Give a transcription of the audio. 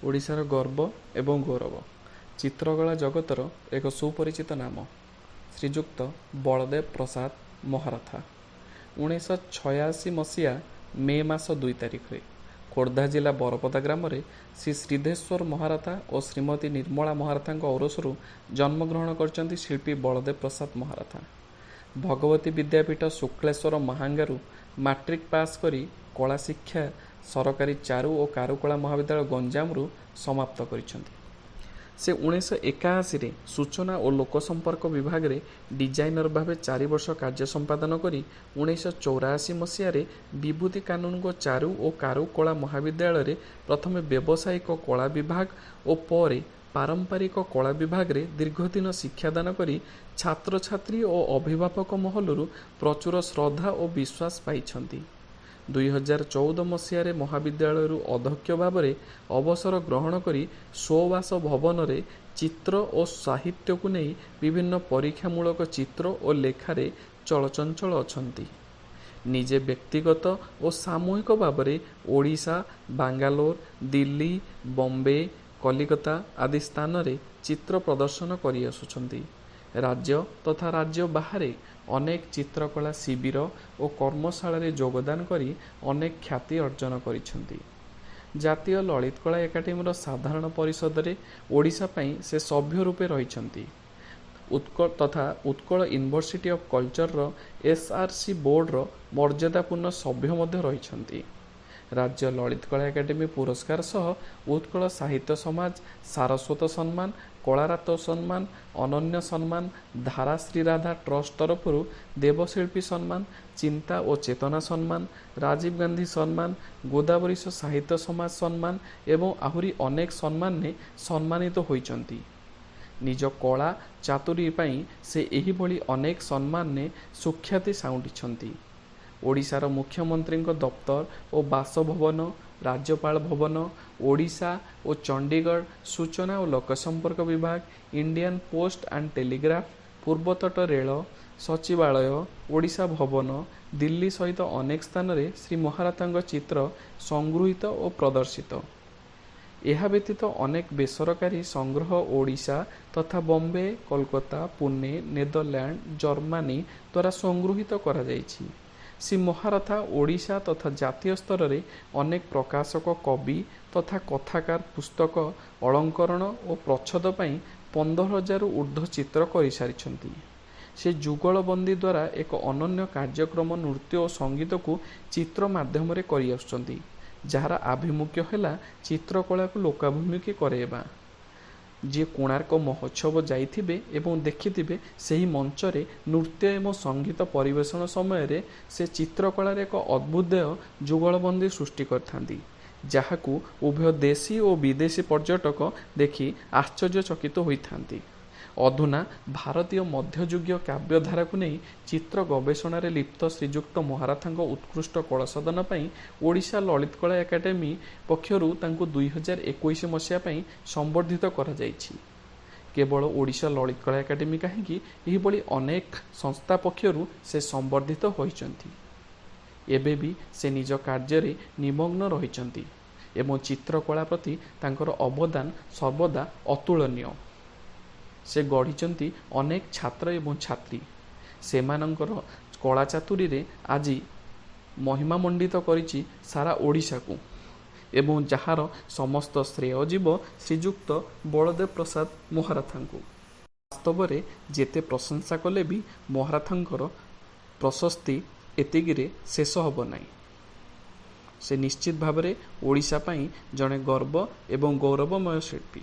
ଓଡ଼ିଶାର ଗର୍ବ ଏବଂ ଗୌରବ, ଚିତ୍ରକଳା ଜଗତର ଏକ ସୁପରିଚିତ ନାମ ଶ୍ରୀଯୁକ୍ତ ବଳଦେବ ପ୍ରସାଦ ମହାରଥା 1986 ମସିହା ମେ ମାସ 2 ତାରିଖରେ ଖୋର୍ଦ୍ଧା ଜିଲ୍ଲା ବରପଦା ଗ୍ରାମରେ ଶ୍ରୀ ଶ୍ରୀଧେଶ୍ୱର ମହାରଥା ଓ ଶ୍ରୀମତୀ ନିର୍ମଳା ମହାରଥାଙ୍କ ଔରସରୁ ଜନ୍ମଗ୍ରହଣ କରିଛନ୍ତି ଶିଳ୍ପୀ ବଳଦେବ ପ୍ରସାଦ ମହାରଥା। ଭଗବତୀ ବିଦ୍ୟାପୀଠ ଶୁକ୍ଳେଶ୍ୱର ମାହାଙ୍ଗାରୁ ମାଟ୍ରିକ ପାସ୍ କରି କଳା ଶିକ୍ଷା ସରକାରୀ ଚାରୁ ଓ କାରୁକଳା ମହାବିଦ୍ୟାଳୟ ଗଞ୍ଜାମରୁ ସମାପ୍ତ କରିଛନ୍ତି। ସେ 1981ରେ ସୂଚନା ଓ ଲୋକସମ୍ପର୍କ ବିଭାଗରେ ଡିଜାଇନର ଭାବେ 4 ବର୍ଷ କାର୍ଯ୍ୟ ସମ୍ପାଦନ କରି 1984 ମସିହାରେ ବିଭୂତି କାନୁନଗୋ ଚାରୁ ଓ କାରୁକଳା ମହାବିଦ୍ୟାଳୟରେ ପ୍ରଥମେ ବ୍ୟବସାୟିକ କଳା ବିଭାଗ ଓ ପରେ ପାରମ୍ପରିକ କଳା ବିଭାଗରେ ଦୀର୍ଘଦିନ ଶିକ୍ଷାଦାନ କରି ଛାତ୍ରଛାତ୍ରୀ ଓ ଅଭିଭାବକ ମହଲରୁ ପ୍ରଚୁର ଶ୍ରଦ୍ଧା ଓ ବିଶ୍ୱାସ ପାଇଛନ୍ତି। 2014 ମସିହାରେ ମହାବିଦ୍ୟାଳୟରୁ ଅଧ୍ୟକ୍ଷ ଭାବରେ ଅବସର ଗ୍ରହଣ କରି ସ୍ୱବାସ ଭବନରେ ଚିତ୍ର ଓ ସାହିତ୍ୟକୁ ନେଇ ବିଭିନ୍ନ ପରୀକ୍ଷାମୂଳକ ଚିତ୍ର ଓ ଲେଖାରେ ଚଳଚଞ୍ଚଳ ଅଛନ୍ତି। ନିଜେ ବ୍ୟକ୍ତିଗତ ଓ ସାମୂହିକ ଭାବରେ ଓଡ଼ିଶା, ବାଙ୍ଗାଲୋର, ଦିଲ୍ଲୀ, ବମ୍ବେ, କଲିକତା ଆଦି ସ୍ଥାନରେ ଚିତ୍ର ପ୍ରଦର୍ଶନ କରିଆସୁଛନ୍ତି। ରାଜ୍ୟ ତଥା ରାଜ୍ୟ ବାହାରେ ଅନେକ ଚିତ୍ରକଳା ଶିବିର ଓ କର୍ମଶାଳାରେ ଯୋଗଦାନ କରି ଅନେକ ଖ୍ୟାତି ଅର୍ଜନ କରିଛନ୍ତି। ଜାତୀୟ ଲଳିତ କଳା ଏକାଡେମୀର ସାଧାରଣ ପରିଷଦରେ ଓଡ଼ିଶା ପାଇଁ ସେ ସଭ୍ୟ ରୂପେ ରହିଛନ୍ତି। ଉତ୍କଳ ତଥା ଉତ୍କଳ ୟୁନିଭର୍ସିଟି ଅଫ୍ କଲଚରର ଏସ୍.ଆର୍.ସି. ବୋର୍ଡ଼ର ମର୍ଯ୍ୟାଦାପୂର୍ଣ୍ଣ ସଭ୍ୟ ମଧ୍ୟ ରହିଛନ୍ତି। ରାଜ୍ୟ ଲଳିତ କଳା ଏକାଡେମୀ ପୁରସ୍କାର ସହ ଉତ୍କଳ ସାହିତ୍ୟ ସମାଜ ସାରସ୍ୱତ ସମ୍ମାନ, କଳାରତ୍ନ ସମ୍ମାନ, ଅନନ୍ୟ ସମ୍ମାନ, ଧାରା ଶ୍ରୀରାଧା ଟ୍ରଷ୍ଟ ତରଫରୁ ଦେବଶିଳ୍ପୀ ସମ୍ମାନ, ଚିନ୍ତା ଓ ଚେତନା ସମ୍ମାନ, ରାଜୀବ ଗାନ୍ଧୀ ସମ୍ମାନ, ଗୋଦାବରୀଶ ସାହିତ୍ୟ ସମାଜ ସମ୍ମାନ ଏବଂ ଆହୁରି ଅନେକ ସମ୍ମାନରେ ସମ୍ମାନିତ ହୋଇଛନ୍ତି। ନିଜ କଳା ଚାତୁରୀ ପାଇଁ ସେ ଏହିଭଳି ଅନେକ ସମ୍ମାନରେ ସୁଖ୍ୟାତି ସାଉଁଟିଛନ୍ତି। ଓଡ଼ିଶାର ମୁଖ୍ୟମନ୍ତ୍ରୀଙ୍କ ଦପ୍ତର ଓ ବାସଭବନ, ରାଜ୍ୟପାଳ ଭବନ, ଓଡ଼ିଶା ଓ ଚଣ୍ଡିଗଡ଼ ସୂଚନା ଓ ଲୋକସମ୍ପର୍କ ବିଭାଗ, ଇଣ୍ଡିଆନ୍ ପୋଷ୍ଟ ଆଣ୍ଡ ଟେଲିଗ୍ରାଫ, ପୂର୍ବତଟ ରେଳ, ସଚିବାଳୟ, ଓଡ଼ିଶା ଭବନ, ଦିଲ୍ଲୀ ସହିତ ଅନେକ ସ୍ଥାନରେ ଶ୍ରୀ ମହାରଥାଙ୍କ ଚିତ୍ର ସଂଗୃହୀତ ଓ ପ୍ରଦର୍ଶିତ। ଏହା ବ୍ୟତୀତ ଅନେକ ବେସରକାରୀ ସଂଗ୍ରହ ଓଡ଼ିଶା ତଥା ବମ୍ବେ, କୋଲକାତା, ପୁନେ, ନେଦରଲ୍ୟାଣ୍ଡ, ଜର୍ମାନୀ ଦ୍ୱାରା ସଂଗୃହୀତ କରାଯାଇଛି। ଶ୍ରୀ ମହାରଥା ଓଡ଼ିଶା ତଥା ଜାତୀୟ ସ୍ତରରେ ଅନେକ ପ୍ରକାଶକ, କବି ତଥା କଥାକାର ପୁସ୍ତକ ଅଳଙ୍କରଣ ଓ ପ୍ରଚ୍ଛଦ ପାଇଁ 15,000ରୁ ଉର୍ଦ୍ଧ୍ୱ ଚିତ୍ର କରିସାରିଛନ୍ତି। ସେ ଯୁଗଳବନ୍ଦୀ ଦ୍ୱାରା ଏକ ଅନନ୍ୟ କାର୍ଯ୍ୟକ୍ରମ ନୃତ୍ୟ ଓ ସଙ୍ଗୀତକୁ ଚିତ୍ର ମାଧ୍ୟମରେ କରିଆସୁଛନ୍ତି, ଯାହାର ଆଭିମୁଖ୍ୟ ହେଲା ଚିତ୍ରକଳାକୁ ଲୋକାଭିମୁଖୀ କରାଇବା। ଯିଏ କୋଣାର୍କ ମହୋତ୍ସବ ଯାଇଥିବେ ଏବଂ ଦେଖିଥିବେ, ସେହି ମଞ୍ଚରେ ନୃତ୍ୟ ଏବଂ ସଙ୍ଗୀତ ପରିବେଷଣ ସମୟରେ ସେ ଚିତ୍ରକଳାରେ ଏକ ଅଦ୍ଭୁତ ଯୁଗଳବନ୍ଦୀ ସୃଷ୍ଟି କରିଥାନ୍ତି, ଯାହାକୁ ଉଭୟ ଦେଶୀ ଓ ବିଦେଶୀ ପର୍ଯ୍ୟଟକ ଦେଖି ଆଶ୍ଚର୍ଯ୍ୟଚକିତ ହୋଇଥାନ୍ତି। ଅଧୁନା ଭାରତୀୟ ମଧ୍ୟଯୁଗୀୟ କାବ୍ୟଧାରାକୁ ନେଇ ଚିତ୍ର ଗବେଷଣାରେ ଲିପ୍ତ ଶ୍ରୀଯୁକ୍ତ ମହାରଥାଙ୍କ ଉତ୍କୃଷ୍ଟ କଳାସାଧନା ପାଇଁ ଓଡ଼ିଶା ଲଳିତ କଳା ଏକାଡେମୀ ପକ୍ଷରୁ ତାଙ୍କୁ 2021 ମସିହା ପାଇଁ ସମ୍ବର୍ଦ୍ଧିତ କରାଯାଇଛି। କେବଳ ଓଡ଼ିଶା ଲଳିତ କଳା ଏକାଡେମୀ କାହିଁକି, ଏହିଭଳି ଅନେକ ସଂସ୍ଥା ପକ୍ଷରୁ ସେ ସମ୍ବର୍ଦ୍ଧିତ ହୋଇଛନ୍ତି। ଏବେ ବି ସେ ନିଜ କାର୍ଯ୍ୟରେ ନିମଗ୍ନ ରହିଛନ୍ତି ଏବଂ ଚିତ୍ରକଳା ପ୍ରତି ତାଙ୍କର ଅବଦାନ ସର୍ବଦା ଅତୁଳନୀୟ। ସେ ଗଢ଼ିଛନ୍ତି ଅନେକ ଛାତ୍ର ଏବଂ ଛାତ୍ରୀ। ସେମାନଙ୍କର କଳା ଚାତୁରୀରେ ଆଜି ମହିମାମଣ୍ଡିତ କରିଛି ସାରା ଓଡ଼ିଶାକୁ ଏବଂ ଯାହାର ସମସ୍ତ ଶ୍ରେୟ ଯିବ ଶ୍ରୀଯୁକ୍ତ ବଳଦେବ ପ୍ରସାଦ ମହାରଥାଙ୍କୁ। ବାସ୍ତବରେ ଯେତେ ପ୍ରଶଂସା କଲେ ବି ମହାରଥାଙ୍କର ପ୍ରଶସ୍ତି ଏତିକିରେ ଶେଷ ହେବ ନାହିଁ। ସେ ନିଶ୍ଚିତ ଭାବରେ ଓଡ଼ିଶା ପାଇଁ ଜଣେ ଗର୍ବ ଏବଂ ଗୌରବମୟ ଶିଳ୍ପୀ।